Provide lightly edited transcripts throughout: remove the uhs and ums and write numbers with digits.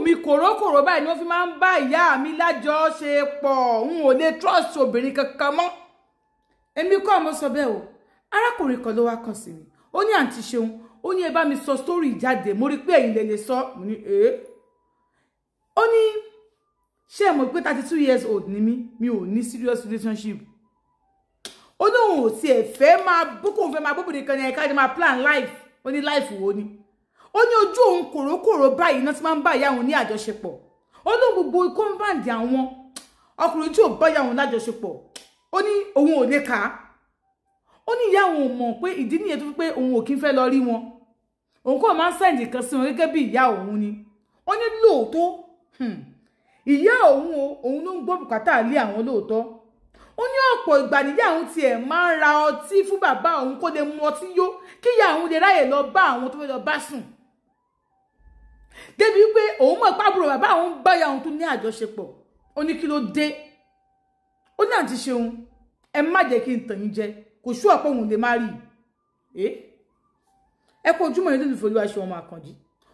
mi kòrókòró báyìí ni wọ́n fi máa ń bá ìyá mi lájọṣepọ̀. N ò lè trust obìnrin kankan mọ́. Èmi kọ́ mo sọ bẹ́ẹ̀ o. Arákùnrin kan ló wá kàn sí mi. Ó ní àǹtí Ṣeun, ó ní ẹ bá mi sọ story jáde, mo rí pé ẹ̀yin lè sọ. Mo ní ee. Ó ní ṣé ẹ mọ̀ pé 32 years old ni mí, mi ò ní serious relationship. Ó ní òun ò tiẹ̀ fẹ́ máa bókòun fẹ́ máa bóbìnrin kan ní ẹ̀ka ní máa plan life. Ó ní life wo ni? Ó ní ojú òun kòrókòró báyìí náà ti máa ń bá ìyá òun ní àjọṣepọ̀. Ó ní gbogbo kọ́ńbàǹdì àwọn ọkùnrin tí ò bá ìyá òun lájọṣepọ̀, ó ní òun ò lè kà á. Ó ní ìyá òun ò mọ̀ pé ìdí nìyẹn tó fi pé òun ò kí ń fẹ́ lọ rí wọn. Òun kò máa ń sẹ́ǹdì kan sí wọn gẹ́gẹ́ bí ìyá òun ni. Ó ní lóòótọ́ ìyá òun o, òun ló ń gbọ́ bùkátà lé àwọn lóòótọ́. Ó ní ọ̀pọ̀ ìgbà níyà òun tiẹ̀ máa ń ra ọtí fún bàbá òun kó lè mu ọtí yó, kí ìyá òun lè ráyè lọ bá àwọn tó fẹ́ lọ bá sùn. Débi pé òun mọ̀ pé àbúrò bàbá òun bá ìyá òun tún ní àjọṣepọ̀. Ó ní kí ló dé? Ó ní àǹtí Ṣeun, ẹ má jẹ́ kí n tàn yín jẹ, kò sú ọ̀pọ̀ òun lè má rí i. Ẹ kó ojúmọ́ yín lólùfẹ́ Olúwaṣeun ọmọ Àkànjí.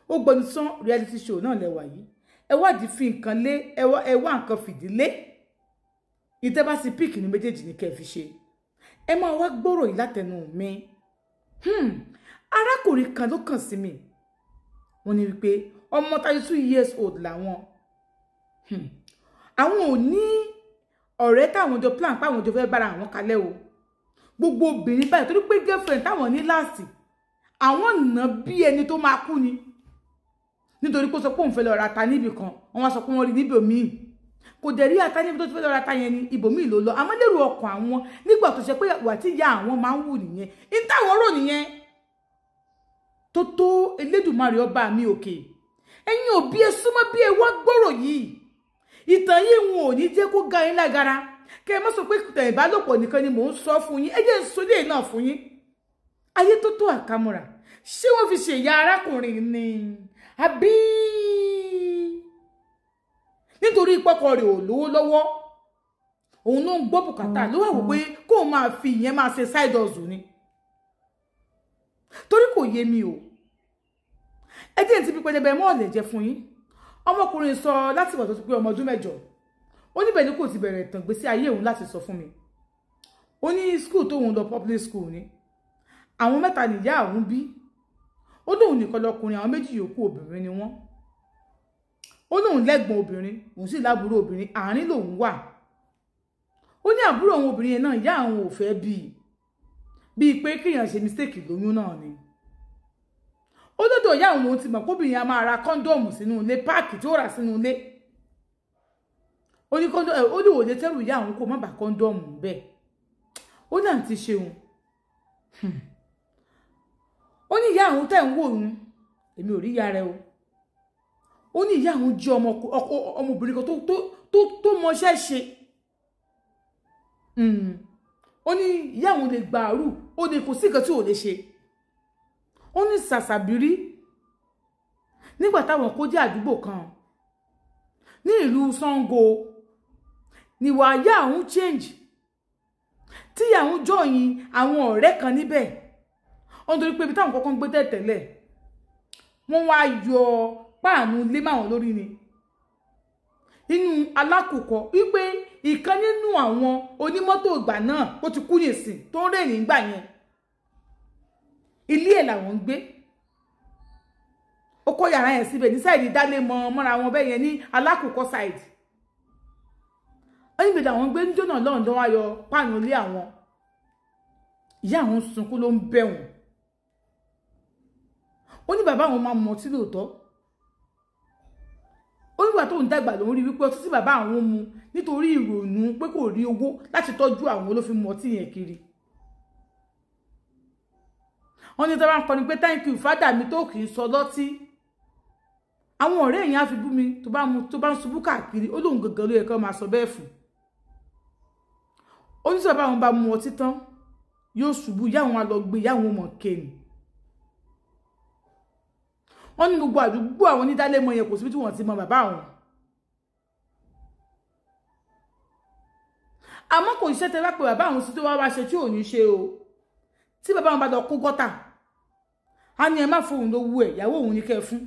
Ó gbọ́ni tán reality show náà lẹ́wà yìí. Ẹ wádìí fi nǹkan lé, ẹ wá nǹkan fìdí lé. Ìtẹ́ bá ti píìkì ní méjèèjì ní kẹ́ ẹ fi ṣe. Ẹ máa wá gbọ́rọ̀ yìí látẹnu mi. Arákùnrin kan ló kàn sí mi. Wọ́n ní wípé ọmọ 32 years old làwọn. Àwọn ò ní ọ̀rẹ́ táwọn jọ plan páwọn jọ fẹ́ bára àwọn kalẹ̀ o. Gbogbo obìnrin báyìí torí pé girlfriend táwọn ní láàsì, àwọn nà bí ẹni tó máa kú ni. Nítorí pé ó sọ pé òun fẹ́ lọ ra ata níbì kan, wọ́n wá sọ pé wọ́n rí níbì òmíì. Kò dẹ̀ rí ata níbi tó ti fẹ́ lọ ra ata yẹn ni ibòmíì ló lọ. Àmọ́ lérò ọkàn àwọn nígbà tó ṣe pé ìwà tí ìyá àwọn máa ń wù nìyẹn. Ní táwọn rò nìyẹn. Tó tó Elédùmarè ọba mi òkè. Ẹ̀yin òbí ẹ súnmọ́ bí ẹ wá gbọ́rọ̀ yìí. Ìtàn yìí wọn ò ní jẹ́ kó ga yín lágara. Kẹ́ ẹ má sọ pé ìtàn ìbálòpọ̀ nìkan ni mò ń sọ fún yín. Ẹ jẹ́ n sọ eléyìí náà fún yín. Ayé tó tó àkàmúra. Ṣé wọ́n fi ṣèyá arákùnrin ni? Àbí nítorí ìpọ́kọ rẹ̀ ò lówó lọ́wọ́, òun ló ń gbọ́ bùkátà ló wà wò pé kóun máa fi ìyẹn máa ṣe side hustle ni. Torí kò yé mi o. Ẹ jẹ́ n ti fi pẹlẹbẹ mọ́ ọ̀lẹ̀ jẹ fún yín. Ọmọkùnrin sọ láti ìgbà tó ti pé ọmọ ọdún 8. Ó níbẹ̀ ni kò ti bẹ̀rẹ̀ ìtàn ìgbésí ayé òun láti sọ fún mi. Ó ní school tóun lọ public school ni. Àwọn mẹ́ta nìyá òun bí. Ó lóun nìkan lọkùnrin, àwọn méjì yòókù obìnrin ni wọ́n. Ó lóun lẹ́gbọ̀n obìnrin, òun sì lábúrò obìnrin, àárín lòun wà. Ó ní àbúrò òun obìnrin yẹn náà ìyá àwọn ò fẹ́ bíi pé kéèyàn ṣe mistake lóyún náà ni. Ó lọ́dọ̀ ìyá òun lòun ti mọ̀ kóbìnrin a máa ra kọ́ńdọ̀mù sínú ilé, páàkì tí ó rà sínú ilé. Ó ní kọ́ńdọ̀mù, ó ní òde tẹ́rù ìyá òun kó má bàa kọ́ńdọ̀mù bẹ́ẹ̀. Ó náà ti ṣeun. Ó ní ìyá òun tẹ̀ ń wò òun, èmi ò rí ìyá rẹ o. Ó ní ìyá òun jẹ́ ọmọbìnrin kan tó mọṣẹ́ ṣe. Ó ní ìyá òun lè gbàrú, ó ní kò sí nǹkan tí ò lè ṣe. Ó ní sàṣàbírí nígbà táwọn kó jẹ́ àdúgbò kan ní ìlú Ṣàngó níwà ìyá òun change, tí ìyá òun jọyìn àwọn ọ̀rẹ́ kan níbẹ̀. Ó ń torí pé ibi táwọn kọ́kọ́ ń gbé tẹ́tẹ̀lẹ̀, wọ́n wá yọ páànù lé máwọn lórí ni inú alákòókò wípé ìkan nínú àwọn onímọ́tò ìgbà náà ó ti kú nìsín tó ń rìn nígbà yẹn. Ilé ẹ̀ làwọn ń gbé. Ó kọ́ yàrá yẹn síbẹ̀ ní sáìdì dálé mọ́ mọ́ra wọn bẹ́ẹ̀ yẹn ní alákòókò sáìdì. Ó ní ìbẹ̀dẹ̀ àwọn ń gbé níjọ́ náà lọ́hùn tó wá yọ páànù lé àwọn. Ìyá àwọn sunkún ló ń bẹ̀ wọ́n. Ó ní bàbá àwọn máa mọ ọtí lóòótọ́. Ó nígbà tó ń dàgbà lòún rí wípé ọtí tí bàbá àwọn mu nítorí ìrònú pé kò rí owó láti tọ́jú àwọn ló fi mu ọtí yẹn kiri. Wọ́n ní tó bá ń kọrin pé thank you father mi tó kì í sọ lọ́tí. Àwọn ọ̀rẹ́ yẹn á fi bú mi tó bá mu tó bá ń ṣubú káàkiri, ó lóun gangan ló yẹ kó máa sọ bẹ́ẹ̀ fún. Ó ní tí bàbá àwọn bá mu ọtí tán yóò ṣubú, ìyá àwọn á lọ gbé, ìyá àwọn mọ̀ kéènì. Wọ́n ní gbogbo àdúgbò àwọn onídàálẹ́mọ yẹn kò síbi tí wọ́n ti mọ bàbá àwọn. Àmọ́ kò ṣiṣẹ́ tẹ́ bá pé bàbá àwọn sí tó wá wá ṣe tí ò ní ṣe o. Tí bàbá àwọn bá lọ kó gọ́tà, á ní ẹ má fóun lówó ẹ̀, ìyàwó òun ní kẹ́ ẹ fún.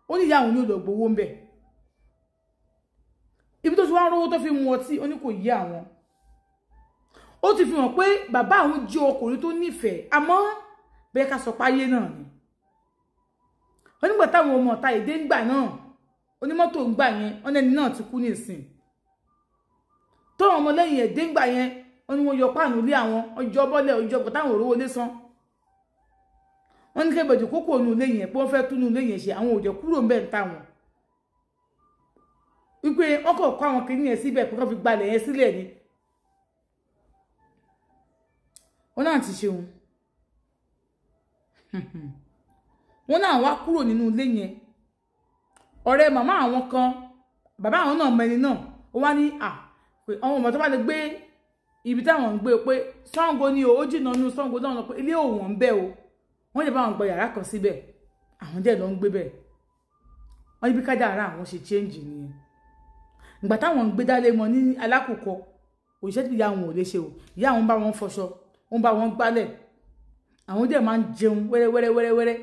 Ó ní ìyá òun ní ò lọ gbowó ń bẹ̀. Ibi tó ti wá ń rówó tó fi mu ọtí, ó ní kò yé àwọn. Ó ti fi hàn pé bàbá àwọn jẹ́ ọkùnrin tó nífẹ̀ẹ́, àmọ́ bẹ́ẹ̀ ká sọ páyé náà ni. Onígbà táwọn ọmọ ọ̀tá èdè ń gbà náà, onímọ́tò ń gbà yẹn, ọ̀nẹ́ni náà ti kú nísìn. Tówọn ọmọlẹ́yìn èdè ń gbà yẹn, wọ́n ní wọ́n yọ páànù lé àwọn, ọjọ́ bọ́lẹ̀ ọjọ́ bọ̀ táwọn òrówó lé san. Wọ́n ní kébẹ̀jì kókó ònú ilé yẹn pé wọ́n fẹ́ túnú ilé yẹn ṣe, àwọn òjò kúrò ń bẹ̀ ń ta wọn. Wípé wọ́n kàn kó àwọn kìnìún yẹn síbẹ̀ pé wọ́n fi gbalẹ̀ yẹn sílẹ̀ ni. Wọ́n náà ti ṣeun. Wọ́n náà wá kúrò nínú ilé yẹn. Ọ̀rẹ́ màmá àwọn kan, bàbá àwọn náà mẹni náà, ó wá ní à pé àwọn ọmọ tó bá lè gbé ibi táwọn ń gbé pé Ṣàngó ni o, ó jìnnà nínú Ṣàngó náà pé ilé òwọ̀n ń bẹ o. Wọ́n lè bá wọn gba yàrá kan síbẹ̀, àwọn dẹ̀ lọ ń gbé bẹ̀. Wọ́n níbi kájà ara àwọn ṣe change nìyẹn. Ìgbà táwọn ń gbé dálé wọn ní alákòókò, òṣìṣẹ́ tí ìyá àwọn ò lè ṣe o. Ìyá àwọn bá wọn fọṣọ, ó ń bá wọn gbálẹ̀. Àwọn dẹ̀ máa ń jẹun wẹ́rẹ́wẹ́rẹ́wẹ́rẹ́.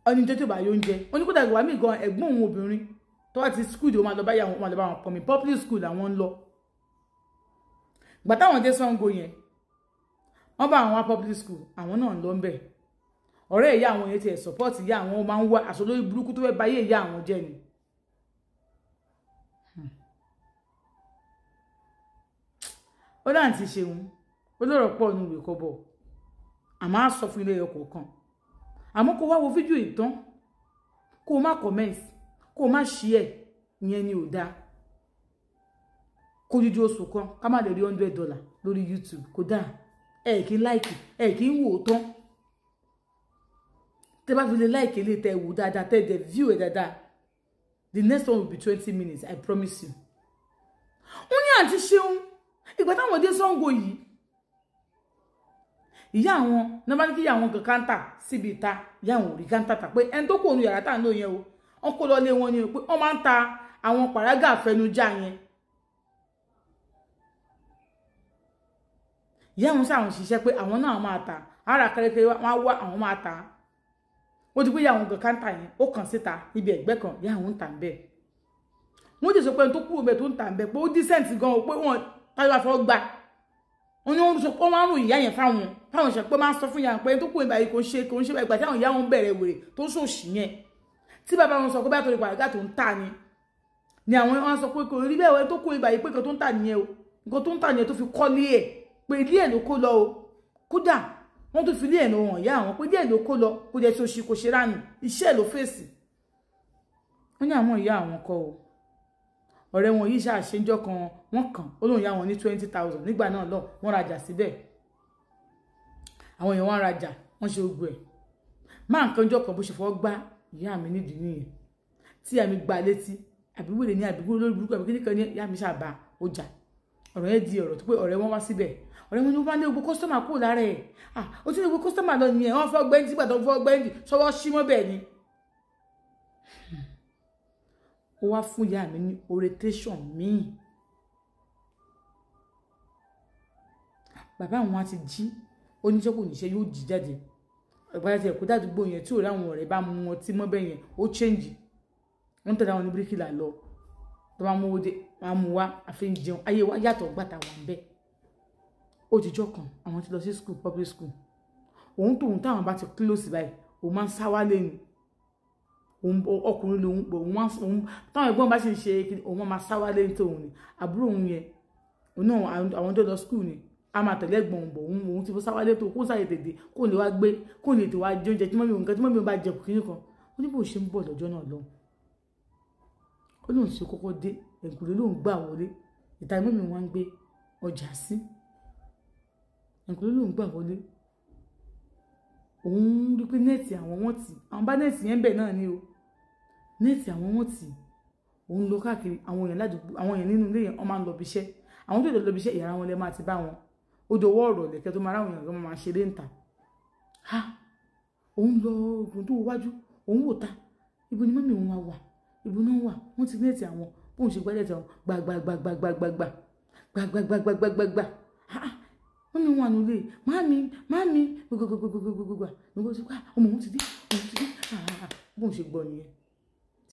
Ọni tó tó bá yóò ń jẹ. Ó ní kó dàgbà mí gan ẹ̀gbọ́n òun obìnrin tó wá ti school ó máa lọ bá yà wọn, máa lọ bá wọn pọnmi. Public school làwọn ń lọ. Ìgbà táwọn dé Ṣàngó yẹn, wọ́n bá àwọn wá public school, àwọn náà ń lọ ńbẹ̀. Ọ̀rẹ́ ìyá àwọn yẹn ti ẹ̀ support ìyá àwọn, máa ń wá aṣọ lórí burúkú tó fẹ́ báyé ìyá àwọn jẹ́ ni. Ó dáhùn ti ṣeun, ó lọ́rọ̀ pọ̀ nínú ìwé kọ́bọ̀, àmọ́ á sọ fún ilé ọkọ̀ kan. Àmọ́ kó wá wo fídíò ìtàn, kó o má comment, kó o má share, ìyẹn ni ò dáa. Kó dídí oṣù kan ká má lè rí $100 lórí YouTube, kò dáa. Ẹ kì í like, ẹ kì í wò ó tán. Tẹ́ bá fi lè like ilé tẹ́ wò dáadáa, tẹ́ dẹ̀ view ẹ̀ dáadáa, the next one will be 20 minutes, I promise you. Ó ní àǹtí ṣeun, ìgbà táwọn dé Ṣàngó yìí, ìyá àwọn náà bá ní kí ìyá àwọn kan káńtà síbi ìta, ìyá àwọn ò rí káńtà tà pé ẹni tó kò nu yàrá tá à ń lò yẹn o, wọ́n kó lọ lé wọn ni o, pé wọ́n máa ń ta àwọn pàrágà àfẹnujá yẹn. Ìyá àwọn sáwọn ṣiṣẹ́ pé àwọn náà máa ta ara kẹrẹkẹrẹ wọn á wá àwọn máa ta. Ó ti pé ìyá àwọn kan káńtà yẹn ó kàn síta níbi ẹ̀gbẹ́ kan, ìyá àwọn ń tà ń bẹ̀. Wọ́n ti sọ pé ẹni tó kúrò bẹ̀ tó ń tà ń bẹ̀ pé ó decent gan o, pé wọ́n táyọ̀ afọ́ gbà. Wọ́n ní wọ́n sọ pé wọ́n máa ń ròyìn ìyá yẹn fáwọn, fáwọn ṣe pé máa ń sọ fún ìyá wọn pé ẹni tó kúrò báyìí kò ń ṣe báyìí, ìgbà tí àwọn ìyá wọn bẹ̀rẹ̀ wèrè tó ń ṣòṣì yẹn. Tí bàbá wọn sọ pé báyìí tó lè pàdé tó ń tà ni, ni àwọn wọn sọ pé kò rí bẹ́ẹ̀, ẹni tó kúrò báyìí pé nǹkan tó ń tà nìyẹn o, nǹkan tó ń tà nìyẹn tó fi kọ́lé ẹ̀, pé ilé ẹ̀ ló kó lọ o. Kódà wọ́n tún fi ilé ẹ̀ lọ wọ̀n ìyá àwọn pé ilé ẹ̀ ló kó lọ, kó jẹ́ tí ó ṣe kò ṣe ránù, iṣẹ́ ẹ̀ ló fèsì. Wọ́n ní àwọn ìyá àwọn kọ́ o. Ọ̀rẹ́ wọn yìí ṣàṣejọ́ kan, wọ́n kàn ó lóun yá wọn ní 20,000 nígbà náà lọ, wọ́n rajà síbẹ̀. Àwọn èèyàn wọn rajà, wọ́n ṣe ogun ẹ̀. Máa nǹkan jọ́ kan bó ṣe fọwọ́ gbá ìyá mi nídìí nìyẹn. Tí ìyá mi gbá létí, àbí wèrè ní àbí lórí burúkú àbí kíníkan ní ìyá mi ṣàbà ọjà. Ọ̀rọ̀ yẹn di ọ̀rọ̀ tó pé ọ̀rẹ́ wọn wá síbẹ̀. Ọ̀rẹ́ wọn ni wọ́n bá lé gbogbo kọ́sítọ́mà kúrò lára ẹ̀. Ó ti lé gbogbo kọ́sítọ́mà lọ nìyẹn, wọ́n fọ́ gbẹ́ndì nígbà tó fọ́ gbẹ́ndì, ṣọwọ́ sí mọ́ bẹ́ẹ̀ ni. Ó wá fún ìyá mi ní orientation míì. Bàbá àwọn á ti jí, oníṣẹ́ kò níṣẹ́ yóò jí jáde. Ìgbà tí ẹ̀kú dàdúgbò yẹn tí ò rí àwọn ọ̀rẹ́ bá mú wọn tí mọ́ bẹ́ẹ̀ yẹn, ó change. Wọ́n tẹ̀lé àwọn ní bíríkìlà lọ. Tó bá mú owó dé, wọ́n á mú wá, àfi ń jẹun. Ayé wa yàtọ̀ gbàtà wà ń bẹ̀. Ó ti jọ́ kan, àwọn ti lọ sí school, public school. Òun tóun táwọn bá ti close báyìí, òun máa ń sá wálé ni. Ọkùnrin lòun, òun máa ń táwọn ẹ̀gbọ́n bá ṣe ń ṣe òun máa sá wálé ní tòun ni. Àbúrò òun yẹn, òun náà àwọn tó lọ school ni, a máa tẹ̀lé ẹ̀gbọ́n òun bọ̀, òun ti fọ́ sá wálé tó kó sáyè tètè, kó lè wá gbé, kó lè tó wá jẹ oúnjẹ tí mọ́mí òun kan tí mọ́mí òun bá jẹ kò kíní kan. Ó ní bó ṣe ń bọ̀ lọ́jọ́ náà lọ. Ó lóun ṣe kọ́kọ́ dé, ẹ̀kúlé lóun gbà wọlé, ìta mọ́mí wọn ń gbé ọjà sí. Ẹ̀kúlé lóun gbà wọlé. Òun rí pé nẹ́ẹ̀tì àwọn wọ́n tì, àwọn bá nẹ́ẹ̀tì yẹn bẹ̀ náà ni o. Nẹ́ẹ̀tì àwọn wọ́n tì, òun lọ káàkiri, àwọn èèyàn ládùúgbò, àwọn èèyàn nínú ilé yẹn, wọ́n máa ń lọ bí iṣẹ́. Àwọn tó lè lọ bí iṣẹ́, ìyàrá wọn lẹ máa ti bá wọn. Ó dọwọ́ ọ̀rọ̀ lẹ̀kẹ́ tó máa ráwọn èèyàn gan máa ṣeré ń ta. Ha! Òun lọ ògùn tó wájú, òun wò ta. Ibo ni mọ́mì òun wà wà? Ibo náà wà? Wọ́n ti nẹ́ẹ̀tì àwọn, bóun ṣe gbá nẹ́ẹ̀tì àwọn gbàgbàgbàgbàgbàgbà gbàgbàgbàgbàgbàgbà. Ha! Mọ́mì wọn ànú lé, màámi, màámi, gbogbogbogbogbogbogbà. Nígbà tó kọ́, ọmọ òun ti dé, òun ti dé. Bóun ṣe gbọ́ nìyẹn.